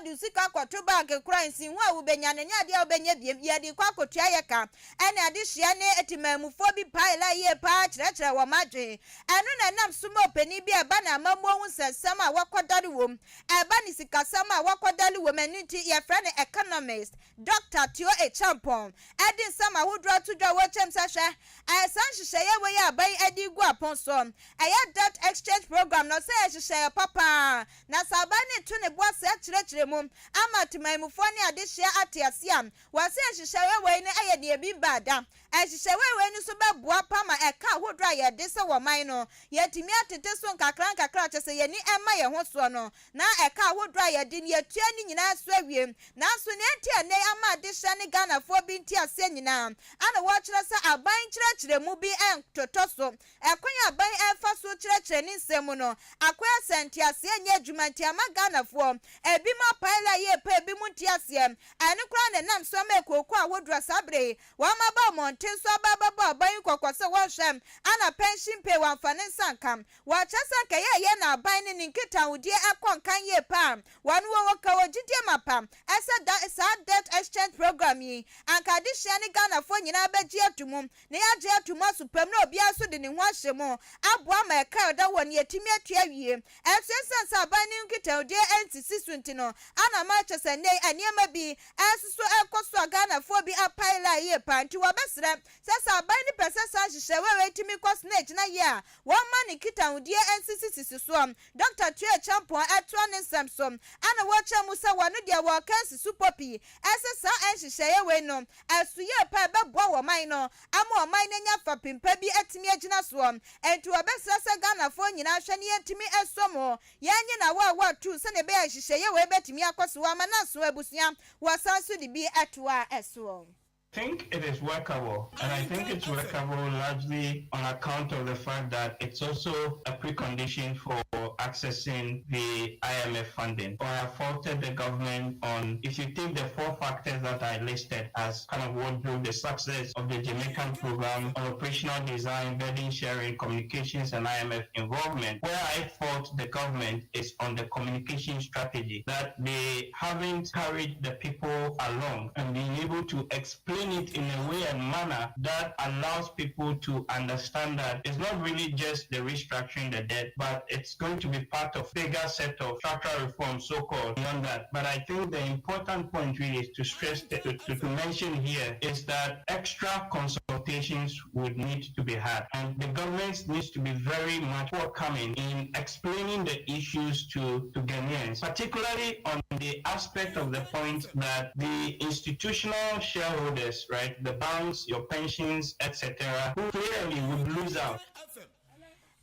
wode wo sika kɔto bank koraa nsiho a wobɛnya no nyɛ adeɛ a wobɛnya biem. Yɛde kɔ akɔtua yɛ ka. Ɛne adehyeɛ ne temanmufoɔ bi pae la yie paa kyerɛkyerɛ wɔn adwene. Ɛno na ɛnam so ma ɔpanin bi a ɛba ne amammuo ho nsɛnsɛm a wakɔdare wom, ɛba ne sikasɛm a wakɔdare wom, ɛno nti yɛfrɛ no economist, Dɔkta Teo Acheampong, de nsɛm ahodoɔ ato dwa wɔ kyɛm sɛ hwɛ, ɛyɛ saa nhyehyɛeɛ wei a aban de regu apon soɔ, ɛyɛ debt exchange program no, sɛ ɛyɛ nhyehyɛeɛ pa paa, na sɛ aban no reto ne bo ase akyerɛkyerɛ mu ama temanmufoɔ ne adehyeɛ ate aseɛ a, wɔse nhyehyɛeɛ wei no yɛ deɛ ebi mmaa da. Nhyehyɛeɛ wei no nso bɛboa pa ma ɛka ahodoɔ a yɛde sɛ wɔ man no, yɛatumi atete so nkakrankakra, kyerɛ sɛ yɛn ani mma yɛn ho soɔ no, na ɛka ahodoɔ a yɛde no yɛatua ne nyinaa so awie. Nanso nea enti a nnɛ yi ama adehyeɛ ne Ghanafoɔ bi nteaseɛ nyinaa ana wɔkyerɛ sɛ aban nkyerɛkyerɛmu bi ntotɔ so. Ɛkwan a aban ɛrefa so kyerɛkyerɛ ne nsɛm mu no akɔyɛ sɛ nteaseɛ nyɛ adwuma nti ama Ghanafoɔ ebinom apae la yie pa ebinom nte aseɛ. Ɛno koraa na ɛnam so ama akuokuo ahodoɔ saa berɛ yi wɔaba mmɔnten so aba abɛbɔ aban yi kɔkɔ sɛ wɔnhwɛ ana pension pay wɔamfa ne nsa anka. Wɔkyerɛ sɛ anka ɛyɛ a ɛyɛ na aban ne ne nkitahodie ɛkɔ nkan yie pa a wɔn wɔ wɔ wɔ gyidie mapa ɛsɛ da saa debt exchange program yi anka adehyeɛ ne Ghanafoɔ nyinaa bɛgye ato mu na yɛagye ato mu aso pam na obiara nso de ne ho ahyɛ mu aboa ma ɛka a ɛda hɔ no yɛatumi atua awie. Ɛnso ɛsiane sɛ aban no nkitahodie ansisi so nti no ana ama akyɛ sɛ nnɛ yi nneɛma bi nso so ɛrekɔ so a Ghanafoɔ bi apae line yie paa nti wɔbɛsrɛ sɛ sɛ aban no pɛ sɛ saa nhyehyɛeɛ wei tumi kɔ so na ɛgyina yie a wɔmma ne nkitahodie nsisisisi soɔ. Dɔkta Tue Acheampong ɛtoa ne nsɛm so ana wɔkyerɛ mu sɛ wɔno deɛ wɔreka asi so pɔ pii ɛsɛ saa nhyehyɛeɛ wei no ɛso yie paa ɛbɛboa wɔ man no ama ɔman no anya fapem pa bi atumi agyina soɔ. Enti wɔbɛsrɛ sɛ Ghanafoɔ nyinaa hwɛ ne yɛntumi nsɔ mu yɛn nye na wɔa tu sɛdeɛ ɛbɛyɛ a nhyehyɛeɛ wei bɛtumi akɔ so ama no aso abusua wɔsan so de bi ɛtoa ɛsoɔ. Think it is workable, and I think it's workable largely on account of the fact that it's also a precondition for accessing the IMF funding. Or I faulted the government on, if you take the four factors that I listed as kind of what drove the success of the Jamaican program on operational design, burden sharing, communications, and IMF involvement, where I fault the government is on the communication strategy, that they haven't carried the people along and being able to explain it in a way and manner that allows people to understand that it's not really just the restructuring the debt, but it's going to be part of bigger set of structural reforms, so-called, beyond that. But I think the important point really is to stress, to mention here is that extra consultations would need to be had. And the government needs to be very much forthcoming in explaining the issues to Ghanaians, particularly on the aspect of the point that the institutional shareholders, right, the banks, your pensions, etc., who clearly would lose out.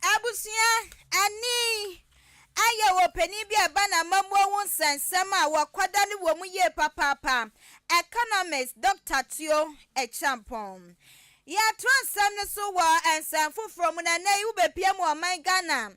Abusua ani ayɛ wɔ panin bi a ɛba n'amammuo ho nsɛnsɛm a wɔkɔda ne wɔ mu yie papaapa, economist Dr. Teo Acheampong. Yɛatoa nsɛm no so wɔ nsɛm foforɔ mu na nnɛ yi wobɛpie mu ɔman Ghana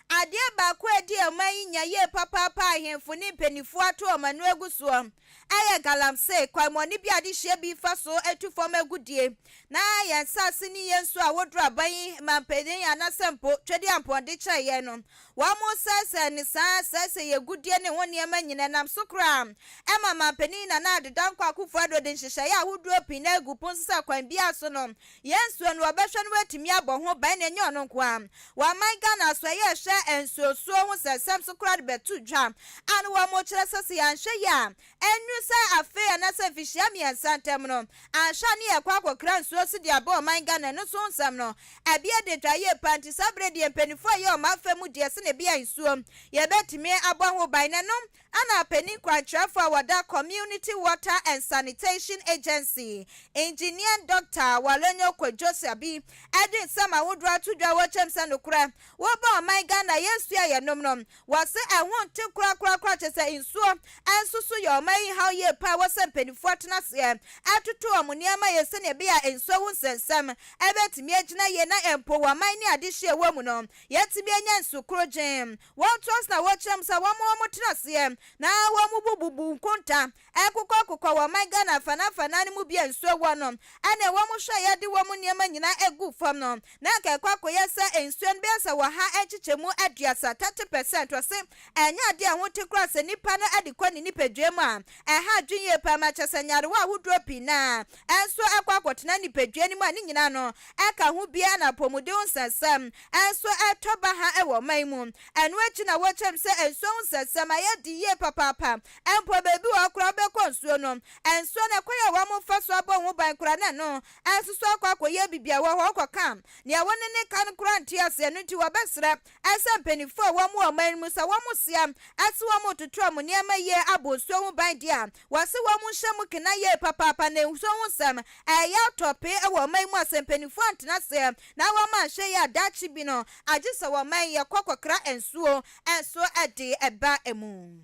adeɛ baako a edi ɔman yi nya yie papaapa ahemfo ne mpanimfoɔ ato ɔman no agu soɔ ɛyɛ galamsey kwammɔne bi a adehyia bi fa so atu fam agudie na yɛn nsaase ne yɛn nso a woduru aban yi mampanin anaasɛ mpo twɛde ampɔnde kyerɛ yɛn no wɔn mo sɛsɛ ne saa sɛsɛ yɛ gudie ne ho nneɛma nyinaa nam so koraa ɛma mampanin Nana Addo Dankwa Akufo Addo de nhyehyɛeɛ ahodoɔ pii na agu pon so sɛ kwan biara so no yɛn nsuo no wɔbɛhwɛ no wɔatumi abɔ ho ban na ɛnyɛ ɔno nko a wɔaman Ghana so ɛyɛ hwɛ nsuosuo ho sɛsɛm so koraa de bɛto dwa a no wɔn mo kyerɛ sɛ sɛ yɛanhwɛ yie a ɛnu sɛ afei anaasɛ mfihyia 3 ntam no anhwɛ ne yɛkɔ akɔkra nsuo so de abɔ ɔman Ghana no so nsɛm no ɛbea de dwa yie pa. Nti saa berɛ deɛ mpanimfoɔ a ɛyɛ ɔman fɛ mu deɛ sɛ ne bea nsuo yɛbɛtumi abɔ ho ban na no ana panin kwankyerɛfoɔ a wɔda Community Water and Sanitation Agency, Engineer Dr. Worlanyo Kwadwo Sabi, ɛde nsɛm ahodoɔ ato dwa wɔkyɛm sɛ nokorɛ wɔba ɔman Ghana yɛnsuo a yɛnom no wɔse ɛho nte korakorakora kyɛ sɛ nsuo ɛnso so yɛ ɔman yi haw yie pa a wɔsɛ mpanimfoɔ atena aseɛ ɛtoto wɔn nneɛma yɛ sɛnea ɛbɛyɛ a nsuo ho nsɛnsɛm ɛbɛtumi agyina yie na mpo wɔ ɔman ne adehyeɛ wɔ mu no yɛtumi anya nsu koro gyee. Wɔn to ase na wɔkyerɛ mu sɛ wɔn tena aseɛ. na wɔn bububu nkonta ɛkokɔkokɔ wɔ ɔman Ghana afanaafanaa no mu bi a nsuo wɔ no, ɛne wɔn hwɛ a yɛde wɔn nneɛma nyinaa agu fam no, na anka ɛkɔ akɔyɛ sɛ nsuo no bɛyɛ sɛ wɔ ha nkyekyɛmu 30, 30%. Ɔse ɛnyɛ adeɛ a ɛho te koraa sɛ nipa no de kɔ ne nipadua mu a, ɛha adwene yie paa ma kyerɛ sɛ nyarewa ahodoɔ pii no ara nso kɔ akɔtena nipadua no mu a ne nyinaa no ɛka ho bi ara na apɔmuden ho nsɛnsɛm nso tɔ baha wɔ ɔman mu. Ɛno akyi na wɔkyerɛm sɛ nsuo ho nsɛnsɛm ayɛ den yie papaapa. Mpo baabi wɔ hɔ koraa wobɛkɔ nsuo no, nsuo no ɛkwan a wɔfa so abɔ ho ban koraa na ɛno nso so akɔ akɔyɛ biribi a ɛwɔ hɔ wokɔka nea wo ne ne ka no koraa nte aseɛ. Ɛno nti wɔbɛsrɛ sɛ mpanimfoɔ a wɔwɔ ɔman no mu sɛ wɔsea sɛ wɔretoto wɔn nneɛma yie abɔ nsuo ho ban deɛ a, wɔse wɔnhyɛ mu kena yie papaapa na nsuo ho nsɛm ɛreyɛ atɔ pee wɔ ɔman yi mu a sɛ mpanimfoɔ antena aseɛ na wɔanhwɛ yie a daakye bi no agye sɛ ɔman yi yɛkɔ kɔkra nsuo nso de ba mu.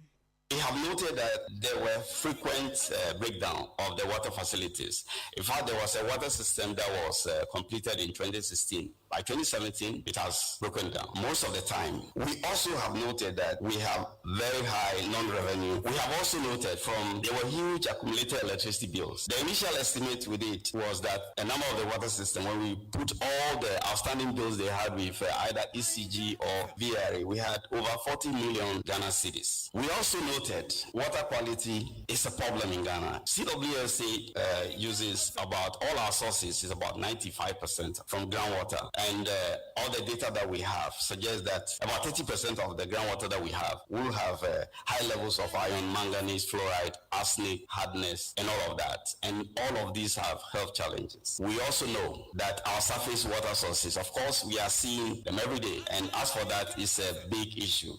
We have noted that there were frequent breakdown of the water facilities. In fact, there was a water system that was completed in 2016. By 2017, it has broken down most of the time. We also have noted that we have very high non-revenue. We have also noted from there were huge accumulated electricity bills. The initial estimate we did was that a number of the water system, when we put all the outstanding bills they had with either ECG or VRA, we had over 40 million Ghana cedis. We also noted water quality is a problem in Ghana. CWSA uses about all our sources is about 95% from groundwater. And all the data that we have suggests that about 30% of the groundwater that we have will have high levels of iron, manganese, fluoride, arsenic, hardness, and all of that. And all of these have health challenges. We also know that our surface water sources, of course, we are seeing them every day. And as for that, it's a big issue.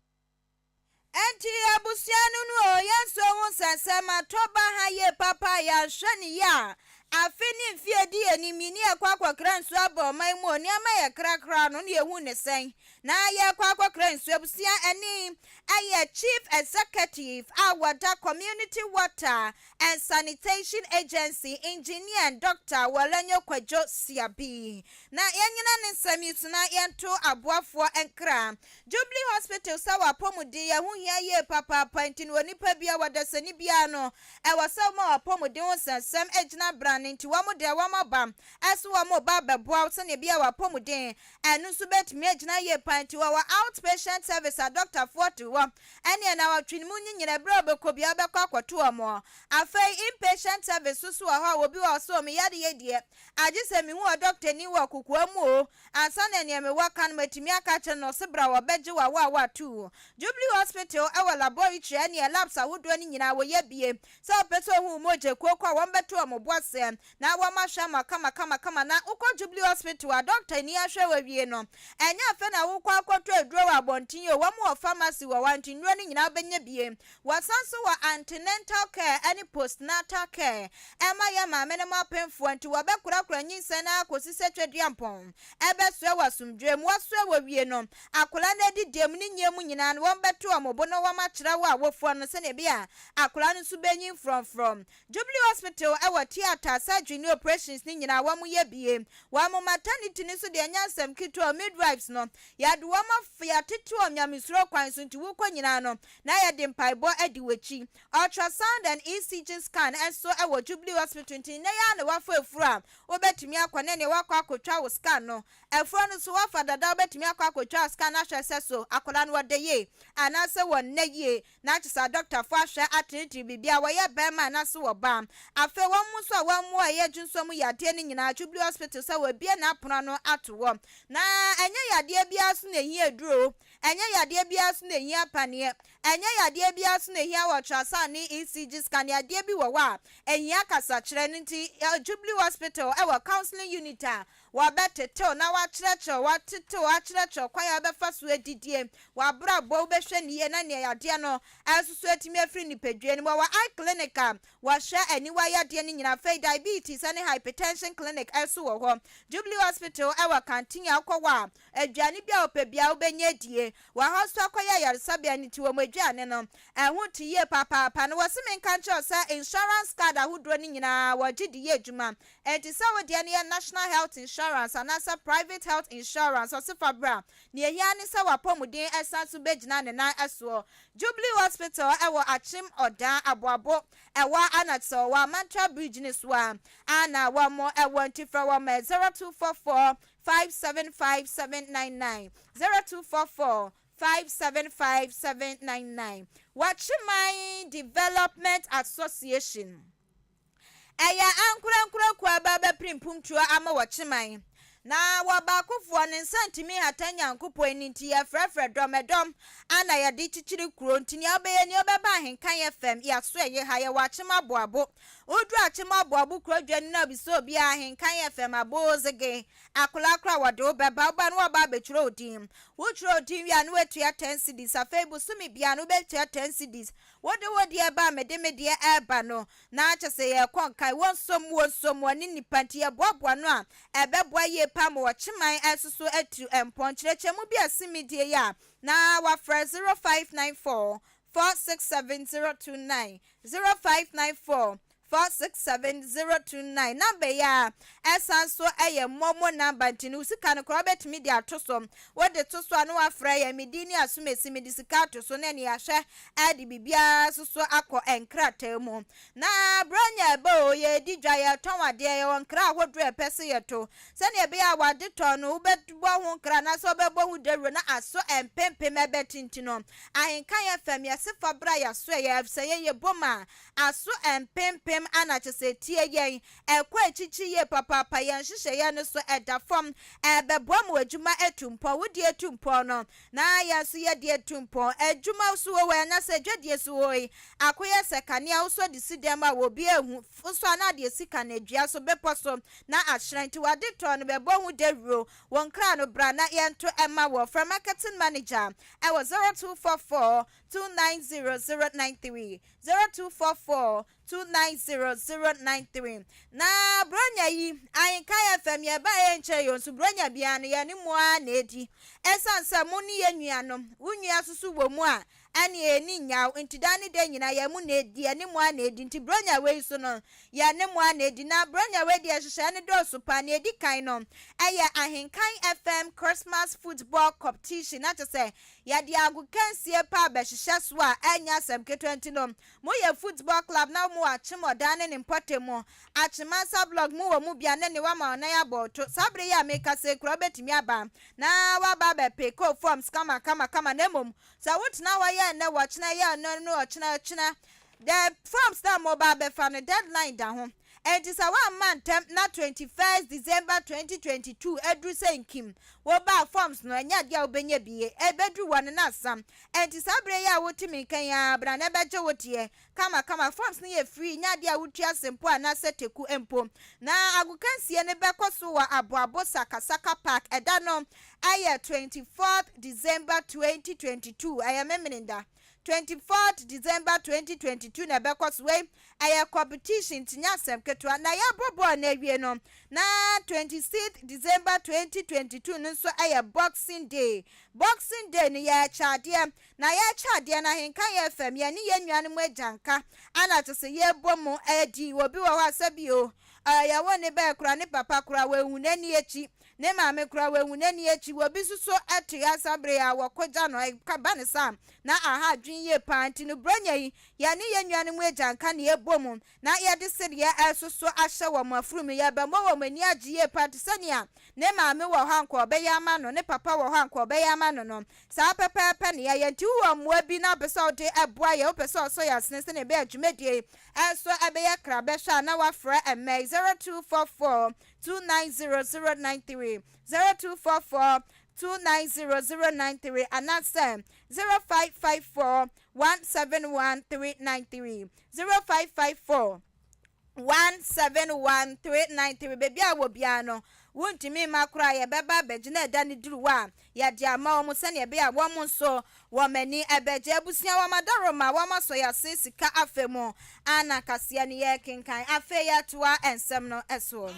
Enti abusua no no o, yɛn nsuo ho nsɛnsɛm atɔ ba ha yie papa a yɛanhwɛ no yie a, afe ne mfeɛ adi anim yi ne yɛkɔ akɔkra nsuo aba ɔman mu o, nneɛma yɛ krakra no na yɛhu ne sɛn na yɛkɔ akɔkra nsuo. Abusua ɛne ɛyɛ Chief Executive a wɔda Community Water and Sanitation Agency, Engineer Doctor Wɔlanyo Kwadwo Siabi. Na yɛnyina ne nsɛm yi so na yɛnto aboafoɔ nkra. Jubilee Hospital sɛ w'apɔmuden yɛ ho hia yie papaapa nti no onipa biara, ɔdasani biara no ɛwɔ sɛ woma w'apɔmuden ho nsɛnsɛm gyina brane nti wɔn deɛ wɔn aba ɛso wɔn reba abɛboa wo sɛdeɛ ɛbɛyɛ a w'apɔmuden ɛno nso bɛtumi agyina yie paa nti wɔwɔ out patient service a dɔktafoɔ te hɔ ɛneɛ nawɔtwe no mu nyinyina berɛ a wobɛkɔ biara wobɛkɔ akɔto wɔn. Afei in patient service nso so wɔ hɔ a obi wɔ hɔ sɛ me yadeɛ yi deɛ agye sɛ mehu ɔdɔktani wɔ kokoa mu o Ansa na nea mewɔ ka no matumi aka akyerɛ no, ɔse bra wɔbɛgye wo awo a woato wo. Jubilee Hospital wɔ laboratory ɛneɛ labs ahodoɔ no nyinaa wɔyɛ bie. Sɛ wopɛ sɛ wohu wo mogya kuo kɔ a wɔbɛto wɔn bo ase na wɔn ahwɛ ama kamakamakama na wokɔ Jubilee Hospital a doctor ni ahwɛ wo awie no ɛnyɛ afei na wokɔ akɔtɔ aduro wɔ abɔnten o, wɔn wɔ pharmacy wɔ hɔ nti nnuro no nyinaa wobɛnya bie. Wɔsan nso wɔ antenatal care ne postnatal care ma yɛn maamenom apemfoɔ, nti wɔbɛkorakora nyinsɛn no ara kɔsi sɛ Tweduampɔn bɛsoɛ wɔ asomdwoeɛ mu. Wɔsoɛ wɔ wie no, akwadaa no adidie mu ne nyie mu nyinaa no, wɔbɛto wɔn bo na wɔakyerɛ wo awofoɔ no sɛdeɛ ɛbɛyɛ a akwadaa no nso bɛnyin frɔmfrɔm. Jubilee Hospital wɔ theatre, surgery ne operations no nyinaa wɔyɛ bie. Wɔn maternity no nso deɛ ɛnyɛ asɛm ketewa o, midwives no, yɛde wɔn afa, yɛatete wɔn nyamesuro kwan so nti wokɔ nyinaa no, na yɛde mpaebɔ adi w'akyi. Ultrasound and ECG scan nso wɔ Jubilee Hospital nti nnɛ yi ara na woafa afuro a, wobɛtumi akɔ ne neɛ woakɔ akɔtwa wo scan no. Afuro no nso woafa dada wobɛtumi akɔ akɔtwa wo scan ahwɛ sɛ so akwadaa no ɔda yie anaasɛ wɔnna yie na kyerɛ sɛ adɔktafoɔ ahwɛ atenetene biribiara wɔyɛ barima anaasɛ ɔbaa. Afei wɔn nso a wɔn a ɛyɛ dwonsɔ mu yadeɛ no nyinaa Jubilee Hospital sɛ wɔabue n'apono ano ato hɔ. Na ɛnyɛ yadeɛ biara nso na ɛhia aduro o. Ɛnyɛ yadeɛ biara nso na ɛhia paneɛ. Ɛnyɛ yadeɛ biara nso na ɛhia ultrasound ne ECG scan. Yadeɛ bi wɔ hɔ a, ɛhia kasakyerɛ. Ɛno nti, Jubilee Hospital wɔ counselling unit a wɔbɛtetew na wɔakyerɛkyerɛ wo, wɔatetew akyerɛkyerɛ wo kwan a wobɛfa so adidie, w'abrabɔ, wobɛhwɛ no yie na nea yadeɛ no nso so atumi afiri nipadua no mu. Wɔwɔ eye clinic a wɔhwɛ aniwa yadeɛ no nyinaa. Afei diabetes ne hypertension clinic nso wɔ hɔ. Jubilee Hospital wɔ Kantin a wokɔ hɔ a, Aduane bi a wopɛ biara wobɛnya adie. yie. Wɔ ha nso akɔyɛ ayaresabea no nti wɔn aduane no ɛho te yie papaapa. Na wɔse menka nkyerɛ wo sɛ insurance card ahodoɔ no nyinaa wɔgye de yɛ adwuma. Enti sɛ wo deɛ no yɛ National Health Insurance anaasɛ Private Health Insurance ɔse fa bra. Nea ehia ne sɛ w'apɔmuden san so bɛgyina ne nan soɔ. Jubilee Hospital wɔ Akyem Ɔdaa Aboabo ɛwɔ Anatsɔ wɔ Amantra Bridge no so a a na wɔn wɔ nti frɛ wɔn ɛ 0244 575 799, 0244 575 799. Wakyeman Development Association. Ɛyɛ ankorankoro kuo a ɛba bɛpere mpuntuo ama Wakyeman. Na wɔ baakofoɔ ne nsa ntumi nhata Nyankopɔn ani nti yɛfrɛfrɛ dɔm, ɛdɔm a na yɛde kyekyere kuro nti nea wobɛyɛ nie wobɛba Ahenkan FM yɛasoɛye ha yɛwɔ Akyem Aboabo woduru Akyem Aboabo kuro dwa no na wobisa obiara Ahenkan FM Aboozege akwadaa koraa wɔde wo bɛba woba no wɔba abɛtwerɛ wo din wotwerɛ wo din wie a na woatua 10 cedis afei bosome biara no wobɛtua 10 cedis wode wo deɛ ba a mede me deɛ ɛreba no Na kyɛ sɛ yɛrekɔ nkan, wɔnsɔ mu, wɔnsɔ mu, ɔne nnipa nti yɛboaboa no a, ɛbɛboa yie paa ma wɔkye man nso so atu mpɔn. Nkyerɛkyerɛmu bi a ɛsen me die yi a na wɔafrɛ 0594 467 029, 0594 467 029, namba yi a ɛsan so yɛ momo namba nti no wo sika no koraa wobɛtumi de ato so. Wode to so a na woafrɛ yɛn, me din ne Asumasi, mede sika ato so na ɛne yɛahwɛ de biribiara nso so akɔ nkrataa mu. Na Buronya ɛba o, yɛredi dwa, yɛretɔn adeɛ, yɛwɔ nkra ahodoɔ a yɛpɛ sɛ yɛto. Sɛdeɛ ɛbɛyɛ a w'adetɔn no, wobɛbɔ ho nkra anaasɛ wobɛbɔ ho dawuro na aso mpempem ɛbɛte nti no, Ahenkan FM, yɛse fa bra yɛasoɛeɛ, ɛfisɛ yɛn yɛbom a, aso mpempem ana kyerɛ sɛ ɛtie yɛn, ɛkɔ akyikyi yie papaapa, yɛn nhyehyɛeɛ no so ɛda fam, ɛbɛboa ma w'adwuma atu mpɔn, wo deɛ atu mpɔn no, Na yɛn nso yɛde atu mpɔn. Adwuma so wɔ hɔ yi anaasɛ adwadie so wɔ hɔ yi, akoyɛ sɛ kanea wosɔ de si dan mu a obiara nhu, wosɔ a na ade asi kaneadua so, bepɔ so, na ahyerɛn. Nti w'ade tɔn no bɛbɔ ho dawuro. Wo nkra no bra na yɛnto mma wo. Frɛ marketing manager wɔ 0244 290 093, 0244 290093 Na Buronya yi, Ahenkan FM, yɛbaeɛ ɛnkyɛre yɛ nso Buronya biara no yɛne mo ara na ɛdi. Ɛsiane sɛ mo ne yɛn nuanom, wo nua nso so wɔ mu a, ɛneɛ yɛn ani nnya wo, nti daa ne da nyinaa yɛn mo na ɛdi, yɛne mo ara na ɛdi. Nti Buronya wei nso no, yɛne mo ara na ɛdi. Na Buronya wei deɛ nhyehyɛeɛ no dɔɔso paa. Nea ɛdi kan no, ɛyɛ Ahenkan FM Christmas Football Competition, na kyerɛ sɛ yɛde agokansie paa bɛhyehyɛ so a ɛnyɛ asɛm ketewa nti no, Mo yɛ football club na mo wɔ Akyem ɔdan ne ne mpɔtam mu. Akyem Mansa blog mo wɔ mu bi a na ne wama ɔnan abɔ ɔto. Saa bere yi a mekasa yi koraa wobɛtumi aba na waba abɛ peke wo forms kama kama kama na mmom sɛ wo tena hɔ yɛ nnɛ wɔ kyena yɛ nnɛ no ɔkyena ɔkyena the forms na mo ba abɛfa no deadline da ho enti sɛ woamma ntɛm na 21st December 2022 aduru sɛ nkim wo ba forms no ɛnyɛ adeɛ a wobɛnya bi ɛbɛduru wɔ no na asam Ɛnti saa berɛ yi a wote me nka yi ara, bra na bɛgye wo deɛ kamakama. Forms no yɛ free, nyɛ adeɛ a wotua sempo anaasɛ teku mpo. Na agokansie no bɛkɔ so wɔ Aboabo Sakasaka Park. Ɛda no yɛ 24th December 2022, ɛyɛ Memeneda. 24th December 2022 na ɛbɛkɔ so. Wei ɛyɛ competition nti nyɛ asɛm ketewa. Na yɛabɔ bɔɔl no awie no, na 26th December 2022 no nso yɛ Boxing Day. Boxing Day no yɛrekyɛ adeɛ, na yɛrekyɛ adeɛ no ahenka yɛ fam, yɛne yɛn nuanom agyanka ana kyɛ sɛ yɛrebɔ mu adi, obi wɔ hɔ a sɛbi o, yɛwo ne bɛɛ koraa, ne papa koraa wanhu n'ani akyi, ne maame koraa wanhu n'ani akyi, obi nso so te asa bere a wɔkɔgya no, ɛka ba ne saa na aha adwene yie paa, nti no Buronya yi yɛne yɛn nuanom agyanka na yɛbɔ mu na yɛde sereɛ resoso ahyɛ wɔn afurum no, yɛbɛma wɔn ani agye yie paa te sɛ nea ne maame wɔ hɔ a anka ɔbɛyɛ ama no, ne papa wɔ hɔ a anka ɔbɛyɛ ama no no. Saa pɛpɛɛpɛ na yɛyɛ. Nti wowɔ mmoa bi na wopɛ sɛ wode boa yɛn, wopɛ sɛ ɔsɔ yɛn asene sɛnea ɛbɛyɛ a dwumadie yi nso ɛbɛyɛ krabɛhwɛ a, na woafrɛ mmɛ yi, 0244 290 093, 0244 290 093 anaasɛ 0554 171 393. 0554 171 393 Baabi a wɔ biara no, wontumi mma koraa a, yɛbɛba abɛgyina ɛda no duru hɔ a, yɛde ama wɔn sɛnea ɛbɛyɛ a wɔn nso wɔn ani bɛgye. Abusua, wɔn adaworoma, wɔn asɔ yɛn ase sika afa mu a na kaseɛ no yɛrekenkan. Afei yɛtoa nsɛm no so.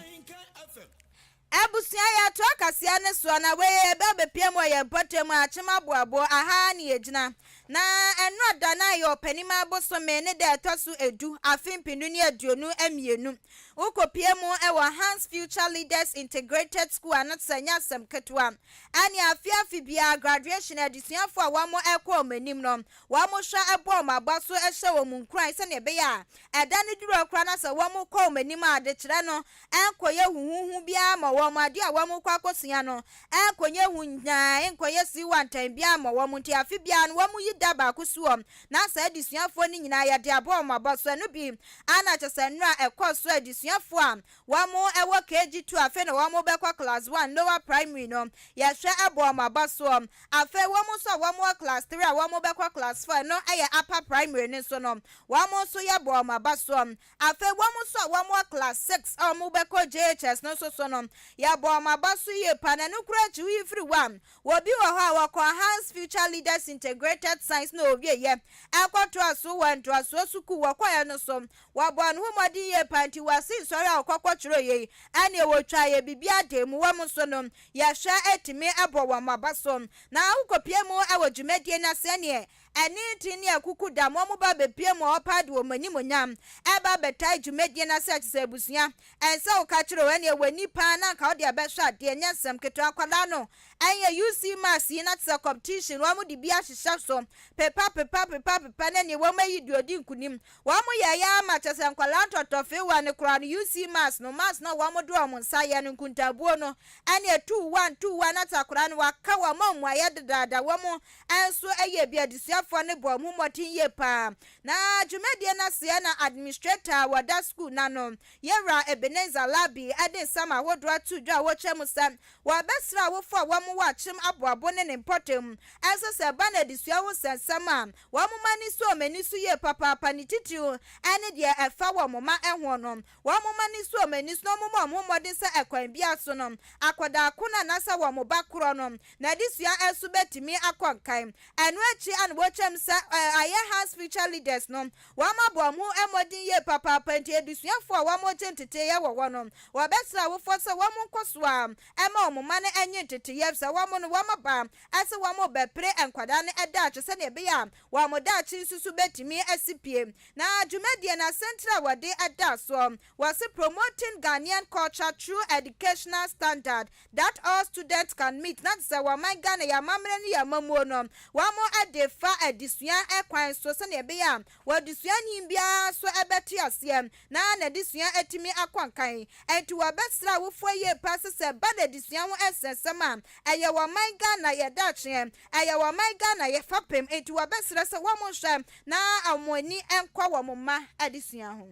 Abusua yɛtoa kaseɛ no soɔ na wei ɛbɛ bɛpia mu wɔ yɛn mpɔtam a Akyem Aboabo aha ne yɛgyina na ɛnora da no ayɛ Ɔpɛnima bosome ne da ɛtɔ so edu afe 2022 wokɔpie mu wɔ Hans Future Leaders Integrated School ano sɛ nyɛ asɛm ketewa. Ɛne afe afe biara graduation adesuafoɔ a wɔn ɛkɔ wɔn anim no, wɔn hwɛ ɛbɔ wɔn aba so, ɛhyɛ wɔn nkuran sɛnea ɛbɛyɛ a ɛda no duru koraa na sɛ wɔn kɔ wɔn anim a, adekyerɛ no ɛnkɔyɛ huhuhu biara ma wɔn, adeɛ a wɔn kɔ akɔsua no ɛnkɔnyɛ hu nyaa, nkɔyɛ siwantan biara ma wɔn. Nti afe biara no wɔn yi da baako si wɔn na saa adesuafoɔ no nyinaa yɛde abɔ wɔn aba so. Ɛno bi ana kyɛ sɛ nnora ɛkɔ so, adesuafoɔ a wɔn ɛwɔ KG2, afei na wɔn bɛkɔ class 1 lower primary no, yɛhwɛ ɛbɔ wɔn aba soɔ. Afei wɔn nso a wɔn wɔ class 3 a wɔn bɛkɔ class 4 no, ɛyɛ upper primary no nso no, wɔn nso yɛbɔ wɔn aba soɔ. Afei wɔn nso a wɔn wɔ class 6 a wɔn bɛkɔ JHS no nso so no, yɛbɔ wɔn aba so yie pa. Na no kura akyi yi firi hɔ a, wɔbi wɔ hɔ a wɔkɔ Hans Future Leaders Integrated Science na owie yɛ ɛkɔtoa so wɔ ntoasoɔ sukuu wɔkɔɛ no so, wɔbɔ ne ho mmɔden yie pa. Nti wɔasi nsɔre a wɔkɔkɔ kyerɛ yie ɛne wɔtwa yɛ biribi ade mu, wɔn nso no yɛhwɛ etumi ɛbɔ wɔn aba so. Na wokɔpie mu ɛwɔ dwumadie no ase, ɛneɛ ɛne ti ne akuku dam wɔn ba bepie mu a ɔpa de wɔn anim onyam ɛba bɛtae dwumadie no ase. Ɛkyɛ sɛ abusua ɛnsɛ woka kyerɛ wɔn ɛneɛ wɔ nipa na nka wɔde abɛhwɛ adeɛ, nyɛ nsɛm ketewa. Akwadaa no ɛnyɛ UC Maths yi na te sɛ competition, wɔn de bi ahyehyɛ so pepa pepa pepa pepa na neɛ wɔn ayi deɛ odi nkunim. Wɔn yɛ yɛ ama kyɛ sɛ nkwadaa ntɔtɔfewa ne koraa no, UC Maths no, maths no wɔn de wɔn nsa yɛ no, nkuntabuo no ɛne 2 1 2 1 na te akwadaa no waka wɔn a mmuayɛ dedaada. Wɔn nso yɛ bi adesuafoɔ no bɔ wɔn mmɔden yie paa. Na dwumadie no aseɛ na administrator a wɔda school n'ano, yɛwura Ebenezer Labi, ɛde nsɛm ahodoɔ ato dwa a wɔkyerɛ mu sɛ wɔbɛsrɛ awofo a wɔn wɔ Akyem Aboabo ne ne mpɔtam ɛnso sɛ ɛba no adesua ho nsɛnsɛm a, wɔn mma ani so wɔn ani so yie papaapa, ne titiriw ɛne deɛ ɛfa wɔn mma ɛho no, wɔn mma ani so wɔn ani so na wɔn mma wɔn ho mmɔden sɛ ɛkwan bi so no, akwadaa ko no anaasɛ wɔn ba korɔ no na adesua ɛso bɛtumi akɔ nkan. Ɛno akyi ana wɔkyɛm sɛ ayɛ Hans Future Leaders no, wɔn abɔ wɔn ho mmɔden yie papaapa. Nti adesuafoɔ a wɔn gye nteteyɛ wɔ hɔ no, wɔbɛsrɛ awofoɔ sɛ wɔn nkɔ so a ɛma wɔn mma no nye nteteyɛ sɛ wɔn no wɔn ba ɛsɛ wɔn bɛpere nkwadaa no ɛdaakye sɛnea ɛbɛyɛ a wɔn daakye nso so bɛtumi asi pie. Na dwumadie no asɛntire a wɔde ɛda soɔ, wɔsi "Promoting Ghanaian culture through educational standard that all students can meet", na sɛ wɔn man Ghana yɛ amammerɛ no yɛ amamuo no, wɔn de fa adesua ɛkwan so sɛnea ɛbɛyɛ a wɔadesuani biara nso ɛbɛte aseɛ na n'adesua atumi akɔ nkan. Nti wɔbɛsrɛ awofoɔ yie pa sɛ sɛ ba n'adesua ho ɛsɛnsɛm a, ɛyɛ wɔn man Ghana yɛ daakyeɛ, ɛyɛ wɔn man Ghana yɛ fapem. Nti wɔbɛsrɛ sɛ wɔn nhwɛ na wɔn ani nkɔ wɔn mma adesua ho.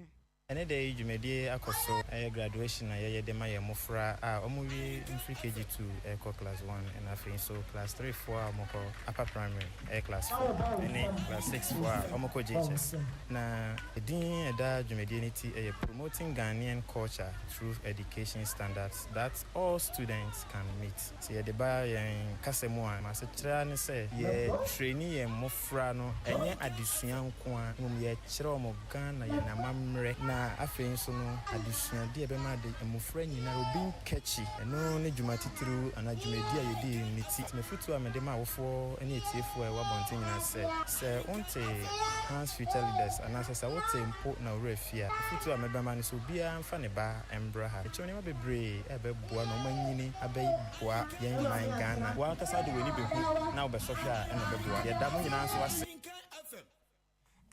Ɛne da yi dwumadie akɔ so, ɛyɛ graduation a yɛyɛ de ma yɛn mmɔfra a wɔwie mfiri KG2 ɛrekɔ class 1, ɛna afei nso class 3 foɔ a wɔkɔ upper primary, ɛyɛ class 4, ɛne class 6 foɔ a wɔkɔ JHS. Na edin ɛda dwumadie no ti ɛyɛ "Promoting Ghanaian culture through education standards that all students can meet". Sɛ yɛde ba yɛn kasa mu a, asekyerɛ ne sɛ yɛtrɛni yɛn mmɔfra no, ɛnyɛ adesua nko a, mmom yɛkyerɛ wɔn Ghana yɛn amammerɛ, na afei nso no adesuadeɛ ɛbɛma ade mmɔfra nyinaa obi nkakyi. Ɛno ne dwuma titiriw anaa dwumadi a yɛdi ne ti. Mafotu a mede ma awofoɔ ne atiefoɔ a ɛwɔ abɔnten nyinaa sɛ, sɛ wonte Hans Future Leaders anaasɛ sɛ wote mpo na owura fie a, afotu a mɛbɛma no sɛ obiara mfa ne ba mbra ha. Ɛkyerɛ nneɛma bebree a ɛbɛboa na ɔma nyini abɛboa yɛn man Ghana. Wankasa de w'ani bɛhu na wobɛsɔhwɛ a, ɛna ɛbɛboa. Yɛda mo nyinaa nso ase.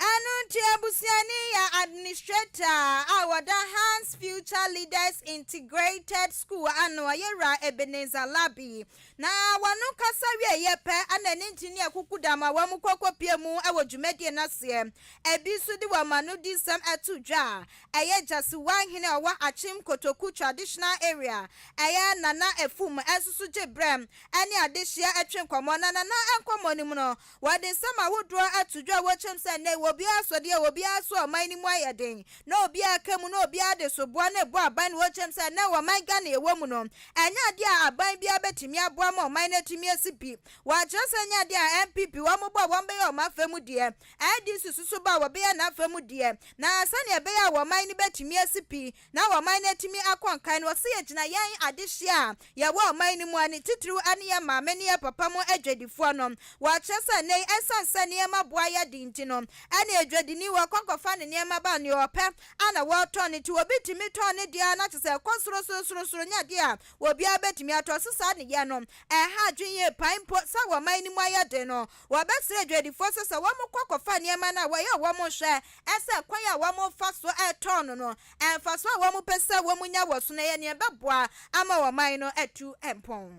Ɛno nti abusuani yɛ administrator a wɔda Hans Future Leaders Integrated School ano, ɔyɛwura Ebenezer Labi, na wɔno kasa wieɛ pɛ ana ne nti ne akuku dam a wɔn kɔkɔ mu wɔ dwumadie no aseɛ. Ebi nso de wɔn ano di nsɛm ɛto dwa a, ɛyɛ Gyasiwahene a ɔwɔ Akyem Kotoku Traditional Area, ɛyɛ Nana Efum, ɛnso gye brɛm ɛne adehyeɛ ɛtwe nkɔmmɔ. Na Nana nkɔmmɔ no mu no, wɔde nsɛm ahodoɔ ato dwa a wɔkyɛm sɛ nnɛ obiara so deɛ obiara so ɔman no mu ayɛ den na obiara ka mu na obiara de soboa na ɛbɔ aban no. Wɔkyɛm sɛ ɛnɛ ɔman Ghana ɛwɔ mu no, ɛnyɛ adeɛ a aban biara bɛtumi aboa ma ɔman no atumi asi pi. Wɔakyerɛ sɛ ɛnyɛ adeɛ a NPP wɔn bɔ a wɔn bɛyɛ ɔman afa mu deɛ, NDC soso ba a wɔbɛyɛ n'afa mu deɛ, na sɛnea ɛbɛyɛ a wɔman no bɛtumi asi pi na wɔman no atumi akɔ nkan no, wɔsɛ yɛgyina yɛn adehyɛ a yɛwɔ ɔman no mu ani titiriw ne yɛ maame ne yɛ papa mu adwadifoɔ no. Wɔakyerɛ sɛ nnɛ ɛsiane sɛ nneɛma boa yɛ de nti no, ɛne adwadini wɔkɔ kɔfa ne nneɛma ba, nea ɔpɛ ana wɔtɔn no, nti obi tumi tɔn ne deɛ na kyerɛ sɛ ɛkɔ soro soro soro soro, nyɛ adeɛ a obiara bɛtumi atɔ so. Saa ne yɛ no ɛha adwene yie pan mpo sɛ wɔman no mu ayɛ den no. Wɔbɛsrɛ adwadifoɔ sɛ wɔn kɔ kɔfa nneɛma no a wɔyɛ wɔn hwɛ ɛsɛ kwan a wɔn fa so ɛtɔn no, ɛmfa so a wɔn pɛ sɛ wɔn nya wɔ so no yɛ nea ɛbɛboa ama wɔman no atu mpɔn.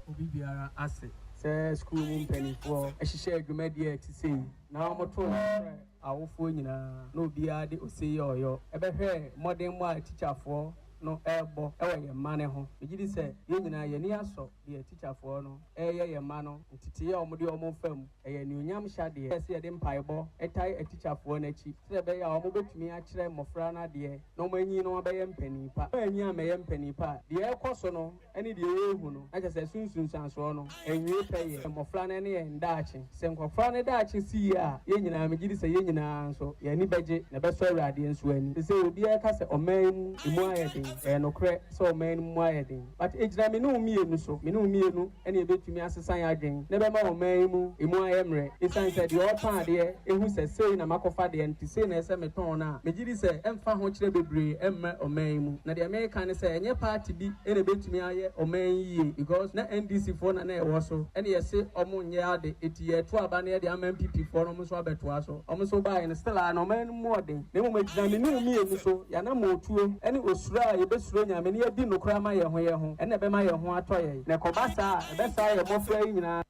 Obi biara ase sɛ sukuu mu mpanimfoɔ ahyehyɛ dwumadie a ɛte sɛ yi na wɔto frɛ awofoɔ nyinaa na obiara de ose yɛ ɔyɔ ɛbɛhwɛ mmɔden mu a tikyafoɔ no ɛrebɔ ɛwɔ yɛn mma no ho. Megye di sɛ yɛn nyinaa yɛni asɔ deɛ tikyafoɔ no ɛreyɛ yɛn mma no. Nteteeɛ a wɔde wɔn fa mu ɛyɛ anuonyam hyɛdeɛ sɛ yɛde mpaebɔ ɛtae atikyafoɔ no akyi sɛ ɛbɛyɛ a wɔn bɛtumi akyerɛ mmɔfra no adeɛ na wɔn anyi na wɔabɛyɛ mpanin pa. Wɔn anyi amɛyɛ mpanin pa a, deɛ ɛrekɔ so no ɛne deɛ yɛrehu no na kyerɛ sɛ sunsunsansoɔ no ɛnwie pɛ yɛ mmɔfra no ne yɛn daakye. Sɛ nkɔfra no daakye si yie a, yɛn nyinaa, megye di sɛ yɛn nyinaa nso yɛn ani bɛgye na ɛbɛsɔ Awurade nso ani. Te sɛ obiara ka sɛ ɔman yi mu emu ayɛ den, ɛyɛ nokorɛ sɛ ɔman no mu ayɛ den, but egyina me ne wo mmienu so. Me ne wo mmienu ɛna ebɛtumi asesa yɛn adwene na ɛbɛma ɔman yi mu emu ayɛ mmerɛ, esiane sɛ deɛ ɔretɔn adeɛ ehu sɛ sei na makɔfa deɛ nti sei na ɛsɛ metɔn no a, megye di sɛ ɛmfa ho kyerɛ bebree ɛmmɛ ɔman yi mu. Na deɛ meka ne sɛ ɛnyɛ party bi ɛna ebɛtumi ayɛ ɔman yi yie, because na NDC foɔ na ɛwɔ so ɛna yɛse ɔmo nyɛ ade, eti yɛto aba na yɛde ama NPP foɔ no, ɔmo nso abɛtoa so. Ɔmo nso baeɛ no, still a na ɔman no mu ɔden, na mmom egyina me ne wo mmienu so, yɛanam otuo ɛne osuro a yɛbɛsuro Nyame ne yɛdi nokora ama yɛn ho yɛn ho, ɛna ɛbɛma yɛn ho atɔ yɛn. Na ɛkɔba saa a, ɛbɛsaa yɛn mmɔfra yi nyinaa.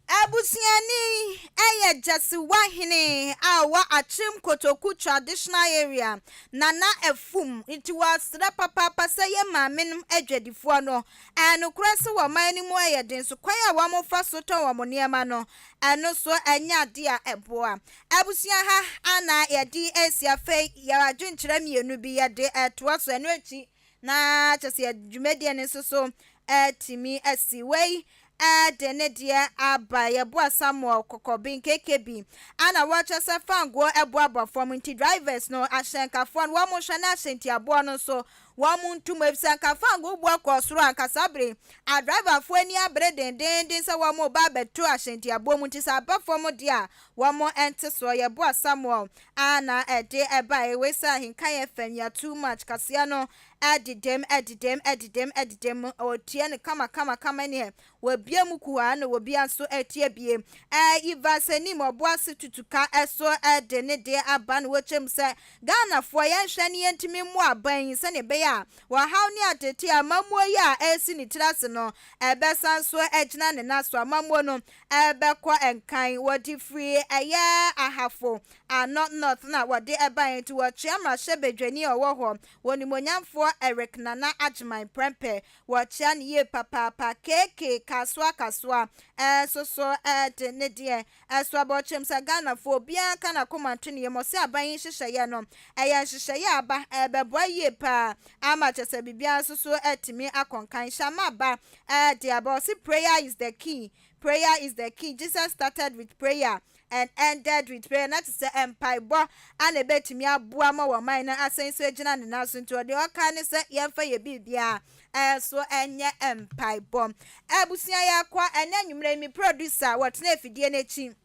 Abusuani ɛyɛ Gyasiwahene a ɔwɔ Akyem Kotoku Traditional Area, Nana Afum, nti wɔasrɛ papaapa sɛ yɛ maame nom adwadifoɔ no, ɛnokorɛ sɛ wɔman no mu ɛyɛ den so, kwan a wɔn so tɔn wɔn nneɛma no, ɛno so ɛnyɛ adeɛ a ɛboa. Abusua, ha ana yɛde esi. Afei yɛ adwenkyerɛ mmienu bi yɛde ɛtoa so, ɛno akyi na kyerɛ sɛ dwumadie no nso so ɛtumi asi. Wei ɛde ne deɛ aba, yɛboa Samuel Kɔkɔben KKB ana wɔkyerɛ sɛ fangoɔ ɛboaboa fam, nti drivers no, ahyɛnkafoɔ no, wɔn hwɛ na ahyɛntiaboɔ no nso wɔn ntum, efisɛ nka fango boɔ kɔɔ soro ankasa bere adriverfoɔ ani abere dendenden sɛ wɔn ba abɛto ahyɛntiaboɔ mu, nti sɛ aba fam deɛ a, wɔn nte soɔ. Yɛboa Samuel ana ɛde ɛba. Ewe sɛ Ahenkan FM yɛ too much kaseɛ no ɛdedem ɛdedem ɛdedem ɛdedem, ɔtie no kama kama kama, neɛ wɔbie mu kuhaa na wɔbia nso ɛtie bie. Evans anim ɔboase tutuka ɛso ɛde ne deɛ aba na wɔkyɛm sɛ Ghanafoɔ yɛnhwɛ ne yɛntumi mmoa aban yi sɛnea ɛbɛyɛ a wɔhaw ne atete amammuo yi a ɛresi ne tiri ase no ɛbɛsan so ɛgyina ne nan so, amammuo no ɛbɛkɔ nkan. Wɔde firi ɛyɛ Ahafo Ano North na wɔde ɛban, nti wɔkyea mmarahyɛ badwani a ɔwɔ hɔ, wɔnimonyamfoɔ Eric Nana Agyeman Prɛmpɛ, wɔkyea ne yie papaapa. Keeke Kasoa Kasoa ɛnso so ɛde ne deɛ ɛso abɔkyerɛm sɛ Ghanafoɔ obiara ka n'akoma nto ne yam. Ɔsɛ aban yi nhyehyɛeɛ no ɛyɛ nhyehyɛeɛ aba ɛbɛboa yie paa ama kyerɛ sɛ biribiara nso so ɛtumi akɔnkan. Hyɛma aba ɛde aba, ɔsɛ prayer is the key, prayer is the key. Jesus started with prayer and ended with prayer, na te sɛ mpaebɔ ana ebetumi aboa ma wɔn man no asan so agyina ne nan so, nti ɔde ɔka ne sɛ yɛmfa yɛ biribiara ɛnso ɛnyɛ mpaebɔ. Abusua, yɛakɔ ɛnɛ anwummerɛ mi producer wɔtena afidie n'akyi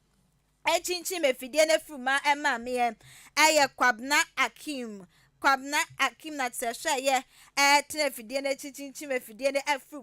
ɛkyinkyim afidie no afiri ma ɛma meɛ ɛyɛ Kwabena Akim, Kwabena Akim na kyerɛ hwɛ yɛ ɛtena afidie no akyi kyinkyim afidie no afiri.